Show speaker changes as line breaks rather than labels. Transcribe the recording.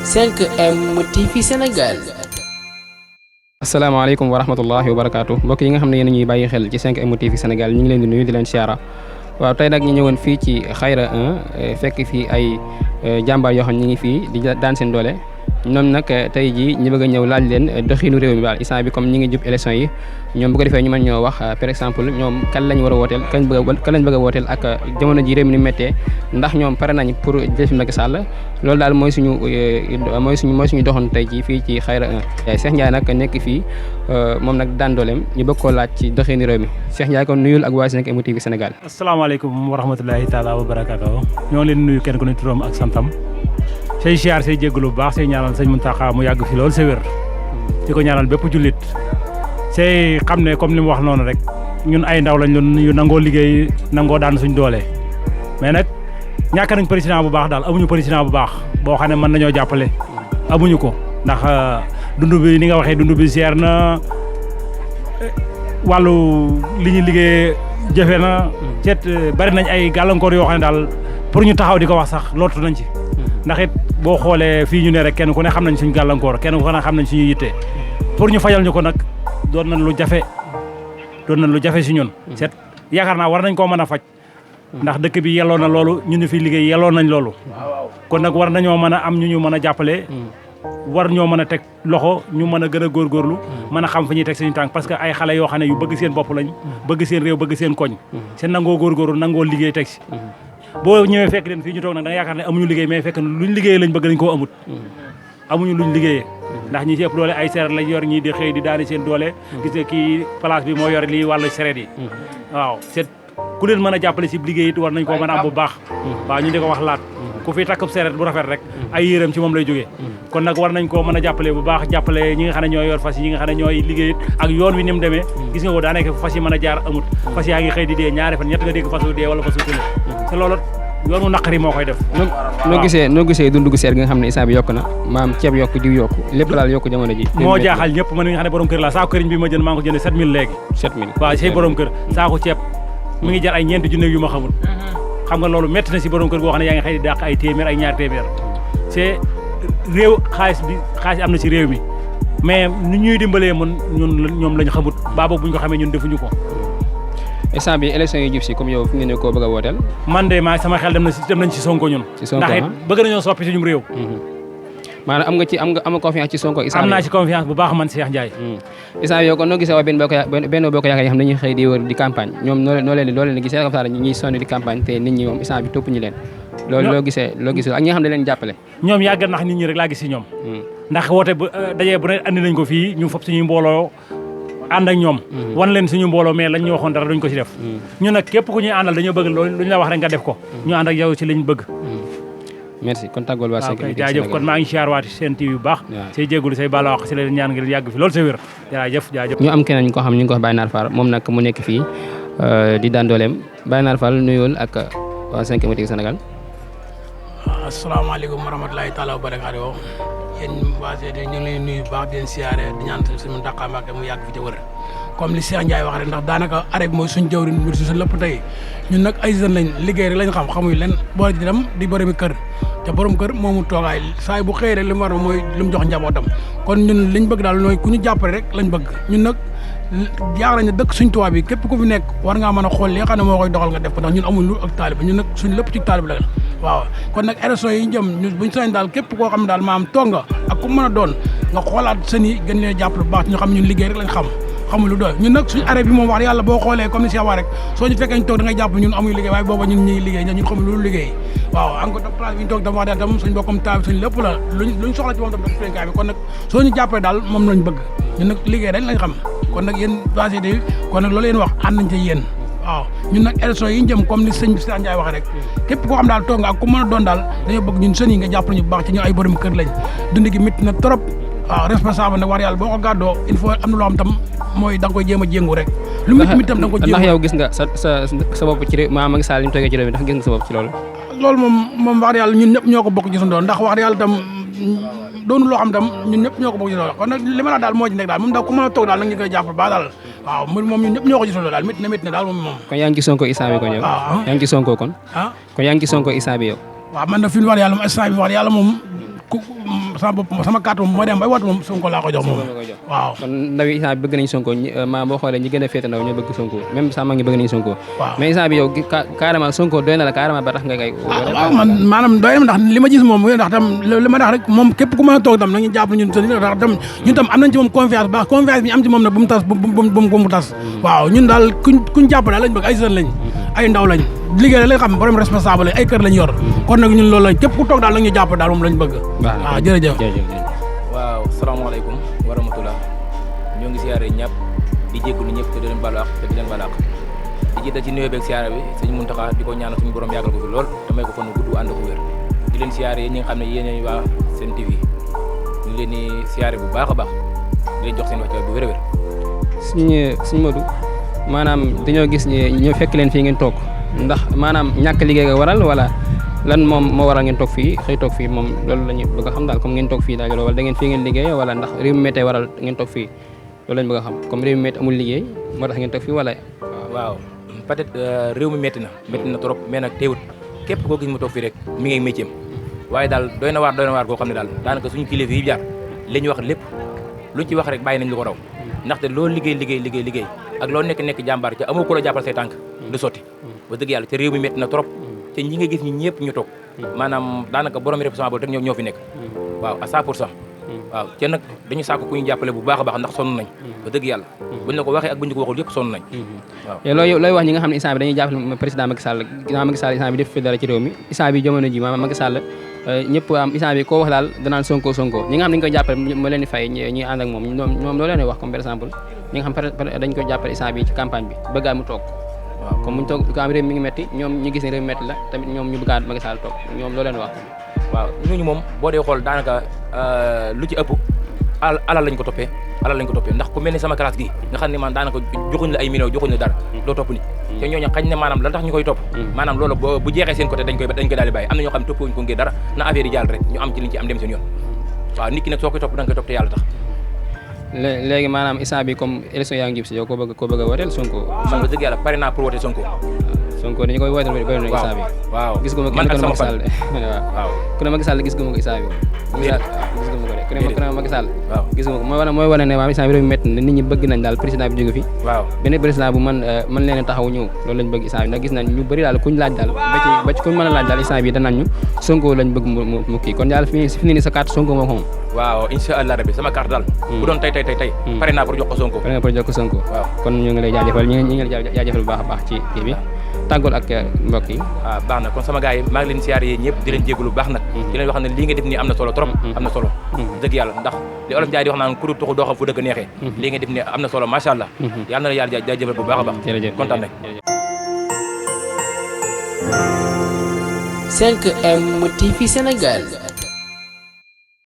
5M TV Sénégal.
asalaamaaleykum wa rahmatullahi wa barakaatu mbokk yi nga xam ne yéen ñuy bàyyi xel ci 5M TV Sénégal ñu ngi leen di nuyu di leen siyaara waaw tey nag ñu ñëwoon fii ci Xayra 1 fekk fii ay jàmbaar yoo xam ne ñu ngi fii di daan seen doole ñoom nag tey jii ñu bëgg a ñëw laaj leen doxinu réew mi daal instant bi comme ñi ngi jub élection yi ñoom bu ko defee ñu mën ñoo wax par exemple ñoom kan lañ war a wooteel kan lañ bëgg a wooteel ak jamono ji réew mi ni méttee ndax ñoom pare nañ pour jël fi Macky Sall loolu daal mooy suñu doxoon tey jii fii ci Xayra 1 Cheikh Ndiaye nag nekk fii moom nag daan dooleem ñu bëgg koo laaj ci doxinu réew mi Cheikh Ndiaye kon nuyul ak waa 5M TV Sénégal.
asalaamaaleykum wa rahmatulahi taala wa barakaatu ñoo ngi leen nuyu kenn ku ne turam ak santam say siyaar say jéggalu bu baax say ñaanal sëñ Muntaxa mu yàgg fi lool sa wér di ko ñaanal bépp jullit say xam ne comme li mu wax noonu rek ñun ay ndaw lañ doon yu nangoo liggéey nangoo daan suñ doole mais nag ñàkk nañ président bu baax daal amuñu président bu baax boo xam ne mën nañoo jàppale amuñu ko ndax dund bi ni nga waxee dund bi seer na wàllu li ñu liggéey jafe na seet bari nañ ay gàllankoor yoo xam ne daal pour ñu taxaw di ko wax sax lottu nañ ci ndax it boo xoolee fii ñu ne rek kenn ku ne xam nañ suñu gàllankoor kenn ku ne xam nañ suñu yitte pour ñu fajal ñu ko nag doon nañ lu jafe si ñun seet yaakaar naa war nañ koo mën a faj ndax dëkk bi yelloo na loolu ñu ñu fi liggéey yelloo nañ loolu kon nag war nañoo mën a am ñu mën a jàppale war ñoo mën a teg loxo ñu mën a gën a góorgóorlu mën a xam fi ñuy teg suñu tànk parce que ay xale yoo xam ne yu bëgg seen bopp lañ bëgg seen réew bëgg seen koñ seen nangoo góorgóorlu nangoo liggéey teg si boo ñëwee fekk leen fii ñu toog nag da nga yaakaar ne amuñu liggéey mais fekk luñ liggéey lañ bëgg dañ koo amut amuñu luñ liggéeyee ndax ñi ci ëpp doole ay sereet lañ yor ñii di xëy di daani seen doole gis nga kii place bi moo yor lii wàllu sereet yi waaw c'est ku leen mën a jàppale si liggéey it war nañ koo mën a am bu baax waaw ñu di ko wax laat ku fi takkub sereet bu rafet rek ay yéreem ci moom lay jógee kon nag war nañ koo mën a jàppale bu baax jàppale ñi nga xam ne ñooy yor fas yi ñi nga xam ne ñooy liggéey it ak yoon wi ni mu demee gis nga ko daanaka fas yi mën a jaar amut fas yaa ngi xëy di dee ñaari fan ñett nga dégg fasu dee wala fasu tune te loolu yoonu naqari moo koy def
noo gisee dundu gu seer gi nga xam ne instant bi yokk na maam ceeb yokk diw yokk lépp daal yokk jamono ji
moo jaaxal ñëpp man mi nga xam ne borom kër la saako këriñ bi ma jënd maa ngi ko jënd 7000 léegi
7000
waaw say borom kër saako ceeb mi ngi jar ay ñeenti junne yu ma xamul xam nga loolu métti na si borom kër goo xam ne yaa ngi xëy di dàq ay téeméer ay ñaar téeméer c'est réew xaalis am na si réew mi mais ni ñuy dimbalee ñoom lañ xamut baa boog bu ñu ko xamee ñun defuñu ko
instant bi élection yi jub si comme yow fi ngeen ne koo bëgg a wooteel
man de maa sama xel dem nañ ci Sonko ñun ndax it bëgg nañoo soppi suñu réew
maanaam am nga confiance ci Sonko
am naa ci confiance bu baax man Cheikh Ndiaye
instant yow kon noo gisee waa benn bokk yaakaar yi xam ne dañuy xëy di wër di campagne ñoom noo leen gisee comme ça ñuy sonn di campagne te nit ñi moom instant bi topp ñu leen loolu loo gisee ak ñi nga xam ne leen jàppale
ñoom yàgg nax nit ñi rek laa gis si ñoom ndax woote bu dajee bu ne andi nañ ko fii ñu fop suñuy mbooloo ànd ak ñoom wan leen suñu mbooloo mais lañ ñu waxoon dara duñ ko ci def ñu nag képp ku ñuy àndal dañoo bëgg loolu lu ñu la wax rek nga def ko ñu ànd ak yow ci liñ bëgg
merci kon tàggool waa 5M
jaajëf kon maa ngi siyaar waati seen TV yu baax say jéggulu say bala wax si leen ñaan ngir yàgg fi loolu sa wér jaajëf
ñu am keneen ko xam ñu ngi ko wax Baye Naar Fall moom nag mu nekk fii di daan dooleem Baye Naar Fall nuyool ak waa 5M TV Sénégal
asalaamaaleykum wa rahmatulahi taala wa barakaatu yéen waa seede ñu ngi leen nuyu bu baax di leen siyaare di ñaan suñu Muntaxa Mbàkke mu yàgg fi te wër comme li Cheikh Ndiaye wax rek ndax daanaka arrêt bi mooy suñ jawriñ mbir suñ lépp tey ñun nag ay jeunes lañ liggéey rek lañ xam xamuñ leen boole ci dem di boromi kër te borom kër moomu toogaay saa bu xëy rek li mu war mooy li mu jox njabootam kon ñun liñ bëgg daal mooy ku ñu jàppale rek lañ bëgg ñun nag yaakaar nañ ne dëkk suñ tubaab bi képp ku fi nekk war ngaa mën a xool li nga xam ne moo koy doxal nga def ko ndax ñun amuñ lu ak taalibe ñun nag suñ lépp ci taalibe la waaw kon nag élection yi jëm ñun buñ sañ daal képp koo xam ne daal maam toog nga ak ku mën a doon nga xoolaat seen yi gën leen jàppale bu baax ñu xam ñun liggéey rek lañ xam xamul lu doy ñun nag suñu arrêt bi moom wax yàlla boo xoolee comme ni Cheikh wax rek soo ñu fekkee ñu toog da ngay jàpp ñun amuñu liggéey waaye booba ñun ñu ngi liggéey ñun xamul lu liggéey waaw encore place bi ñu toog dama wax daal tam suñ bokkom taal suñ lépp la luñ soxla ci moom tam daf fenkaay bi kon nag soo ñu jàppee daal moom lañ bëgg ñun nag liggéey dañ lañ xam kon nag yéen vasité yi kon nag loolu yéen wax ànd nañ ci yéen waaw ñun nag élection yi ñu jëm comme ni sëñ bi Cheikh Ndiaye waxee rek képp koo xam daal toog nga ak ku mën a doon daal dañoo bëgg ñun sën yi nga jàppale ñu bu baax ci ñu ay borom kër lañ dund gi métti na trop waaw responsable nag war yàlla boo ko gàddoo il faut am na loo xam tam mooy da nga koy jéem a jéngu rek lu métti tam da nga ko jéem
ndax yow gis nga sa bopp ci réew Macky Sall li mu toogee ci réew mi ndax gis nga sa bopp ci loolu
loolu moom wax yàlla ñun ñëpp ñoo ko bokk gisandoo ndax wax yàlla tam doonu loo xam tam ñun ñëpp ñoo ko bokk gisandoo kon nag li ma la daal moo ci nekk daal moom daal ku mën a toog daal nag ñu koy jàppal baax daal waaw moom ñun ñëpp ñoo ko gisandoo daal métti na daal moom
kon yaa ngi ci Sonko instant bi kon yow yaa ngi ci Sonko kon kon yaa ngi ci Sonko instant bi yow
waaw man nag fi mu wax yàlla moom instant bi wax yàlla moom sama carte moom moo dem bay woote moom Sonko laa ko jox moom waaw
kon ndaw yi instant bi bëgg nañ Sonko maa boo xoolee ñi gën a féete ndaw ñoo bëgg Sonko même sax maa ngi bëgg nañ Sonko mais instant bi yow carrément Sonko doy na la carrément ba tax nga kay
waaw man maanaam doy na ndax li ma gis moom ndax tam li ma tax rek moom képp ku mën a toog tam nañu jàpp ñun ndax tam ñun tam am nañ ci moom confiance baax confiance bi ñu am ci moom nag bu mu tas bu mu tas waaw ñun daal kuñ jàpp daal lañ bëgg ay jeunes lañ ay ndaw lañ liggéey la lañ xam borom responsable ay kër lañ yor kon nag ñun loolu lañ képp ku toog daal nañu jàpp daal moom lañ bëgg waaw jërëjëf
waaw salaamaaleykum wa rahmatulah ñoo ngi siyaare ñëpp di jégalu ñëpp te di leen balu àq te di leen balu àq di jiital ci nuyoo beeg siyaare bi sëñ Muntaxa di ko ñaanal suñu borom yàggal ko fi lool te may ko fan gudd ànd ko wér di leen siyaare yéen ñi nga xam ne yéen waa Sen TV ñu leen di siyaare bu baax a baax di leen jox seen wàccuwaay bu wér a wér
suñu Modou maanaam dañoo gis ñu fekk leen fii ngeen toog ndax maanaam ñàkk liggéey nga waral wala lan moom moo waral ngeen toog fii xëy toog fii moom loolu la ñu bëgg a xam daal comme ngeen toog fii daal wala da ngeen fii ngeen liggéey wala ndax réew mi méttee waral ngeen toog fii loolu lañ bëgg a xam comme réew mi métti amul liggéey moo tax ngeen toog fii wala
waaw peut-être réew mi métti na trop mais nag teewut képp koo gis mu toog fii rek mi ngi métier waaye daal doy na waar goo xam ne daal daanaka suñu kilifa yi jaar li ñu wax lépp luñ ci wax rek bàyyi nañ lu ko raw ndaxte loolu liggéey ak loo nekk jàmbaar ca amoo ko la jàppal say tànk du sotti ba dëgg yàlla te réew mi métti na trop te ñi nga gis ñi ñëpp ñu toog maanaam daanaka borom responsable rek ñoo fi nekk waaw à 100% waaw te nag dañu sàkku ku ñu jàppale bu baax a baax ndax sonn nañ ba dëgg yàlla buñ la ko waxee ak buñ la ko waxul yëpp sonn nañ waaw
looy wax ñi nga xam ne instant bi dañuy jàppale président Macky Sall ginnaaw Macky Sall instant bi def fi dara ci réew mi instant bi jamono ji maanaam Macky Sall ñëpp am instant bi koo wax daal danaan Sonko ñi nga xam ne dañu koy jàppale mu leen di fay ñi ànd ak moom ñoom loo leen wax comme par exemple ñi nga xam dañ koy jàppale instant bi ci campagne bi bëggaat mu toog waaw comme muñ toog ko am réew mi ngi metti ñoom ñu gis ne réew mi metti la tamit ñoom ñu bëggaat Macky Sall toog ñoom loo leen wax
waaw ñooñu moom boo dee xool daanaka lu ci ëpp alal lañ ko toppee ndax ku mel ni sama classe gi nga xam ne man daanaka joxuñ la ay millions joxuñ la dara doo topp nit te ñooñu xañ ne maanaam la tax ñu koy topp maanaam loolu bu jeexee seen côté dañ koy daal di bàyyi am na ñoo xam ne toppawuñ ko ngir dara na affaire yi jàll rek ñu am ci liñ ci am dem seen yoon waaw nit ki nag soo koy topp da nga koy topp te yàlla tax
léegi maanaam instant bi comme élection yaa ngi jub si yow ko bëgg a woteel Sonko
man ba dëgg yàlla pare naa pour wote Sonko
dañu koy wooteel bëri na instant bi
waaw
gis nga
man ak sama fan
waaw ku ne Macky Sall gis nga ko instant bi gis nga ko rek ku ne Macky Sall gis nga ko mooy wane ne waa instant bi réew mi métti na nit ñi bëgg nañ daal président bi jóge fi
waaw
benn président bu man leen taxaw ñëw loolu lañ bëgg instant bi ndax gis nañ ñu bëri daal kuñ laaj daal ba ci kuñ mën a laaj daal instant bi danañ ñu Sonko lañ bëgg mu kii kon daal fi ni sa carte Sonko moo ko moom
waaw incha allah rabbi sama carte daal bu doon tey pare naa pour jox ko Sonko
waaw kon ñu ngi lay jaajëfal ñu ngi lay jaajëfal bu baax a baax ci kii bi tàggool ak mbokk yi
waaw baax na kon sama gars yi maa ngi leen siyaare yéen ñëpp di leen jégalu baax nag di leen wax ne lii nga def nii am na solo trop am na solo dëgg yàlla ndax li olof Njaay di wax naan ku tuxu doo xam fu dëgg neexee lii nga def nii am na solo macha allah yàlla na la yàlla jaajëfal bu baax a baax kontaan nañ
5M TV Sénégal